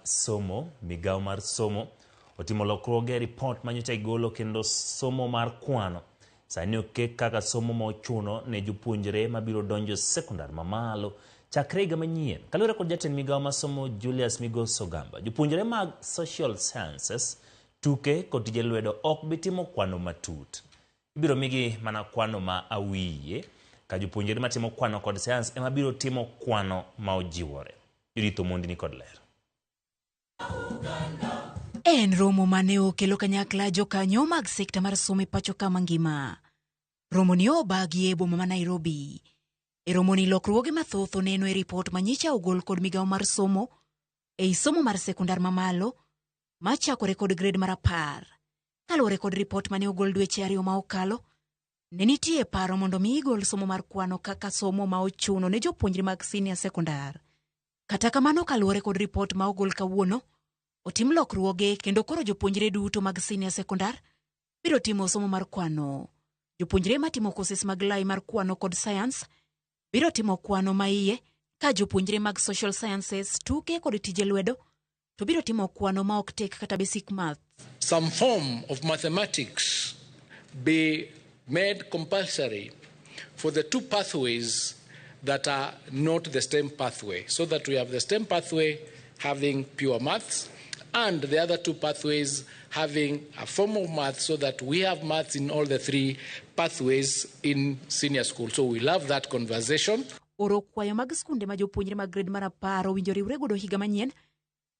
somo, migawo mar somo otimo lokruoge e ripot manyocha igolo kendo somo mar kwano sani oket kaka somo ma ochuno ne jopuonjre mabiro donjo e sekondar mamalo chakre higa manyien. Kaluwore kod jatend migawo mar somo Julius Migos Ogamba, jopuonjre mag social sciences, tuke kod tije lwedo ok bi timo kwano matut. Ibiro migi mana kwano ma awiye, ka jopuonjre matimo kwano kod sayans ema biro timo kwano ma ojiwore. Judith Omondi ni kod ler. En romo mane okelo kanyakla jokanyo mag sekta mar somo e pacho ka mangima. Romo ni obagi e boma ma Nairobi. E romoni lokruoge mathoth oneno e ripot manyicha ogol kod migawo mar somo ei somo mar sekondar mamalo machakore kod gred mar 10. Kaluwore kod ripot mane ogol dweche 2 ma okalo, ne nitie paro mondo mi igol somo mar kwano kaka somo ma ochuno ne jopuonjre mag senior sekondar. Kata kamano, kaluwore kod ripot ma ogol kawuono, otim lokruoge kendo koro jopuonjre duto mag senior sekondar biro timo somo mar kwano. Jopuonjre matimo courses mag lai mar kwano kod science biro timo kwano ma iye, ka jopuonjre mag social sciences, tuke kod tije lwedo to biro timo kwano ma ok tek kata basic maths. Some form of mathematics be made compulsory for the two pathways that are not the STEM pathway, so that we have the STEM pathway having pure maths and the other two pathways having a form of maths, so that we have maths in all the three pathways in senior school. So we love that conversation. Oro kwayo mag skunde ma jopuonjre mag grade mar 10 owinjo riwre godo higa manyien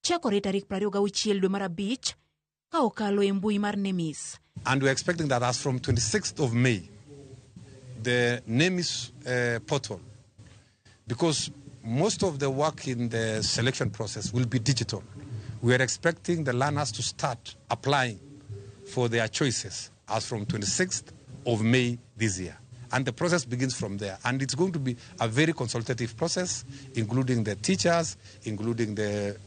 chakore tarik 26 dwe mar 5 ka okalo e mbui mar NEMIS. And we're expecting that as from 26th of May, the NEMIS portal, because most of the work in the selection process will be digital. We are expecting the learners to start applying for their choices as from 26th of May this year. And the process begins from there. And it's going to be a very consultative process, including the teachers, including the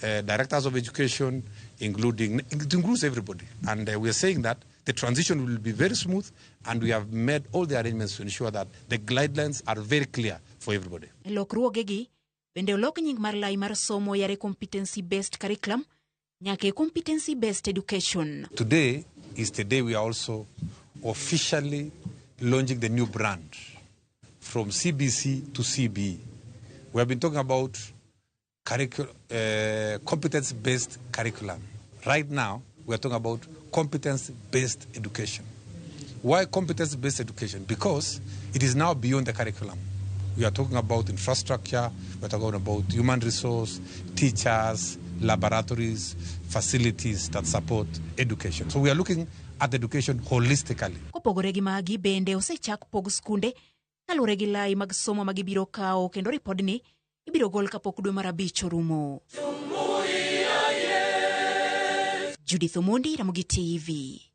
directors of education, it includes everybody. And we are saying that the transition will be very smooth, and we have made all the arrangements to ensure that the guidelines are very clear for everybody. Lokruogegi bende olok nying mar lai mar somo yare competency based curriculum nyaka e competency based education. Today is the day we are also officially launching the new brand from CBC to CBE. We have been talking about competence-based curriculum. Right now, we are talking about competence-based education. Why competence-based education? Because it is now beyond the curriculum. We are talking about infrastructure, we are talking about human resource, teachers, laboratories, facilities that support education. So we are looking at education holistically. Kopogore gi magi bende osechak pog skunde kaluwore gi lai mag somo ma gibiro kawo kendo ripodni ibiro gol kapok dwe mar 5 orumo. Judith Omondi, Ramogi TV.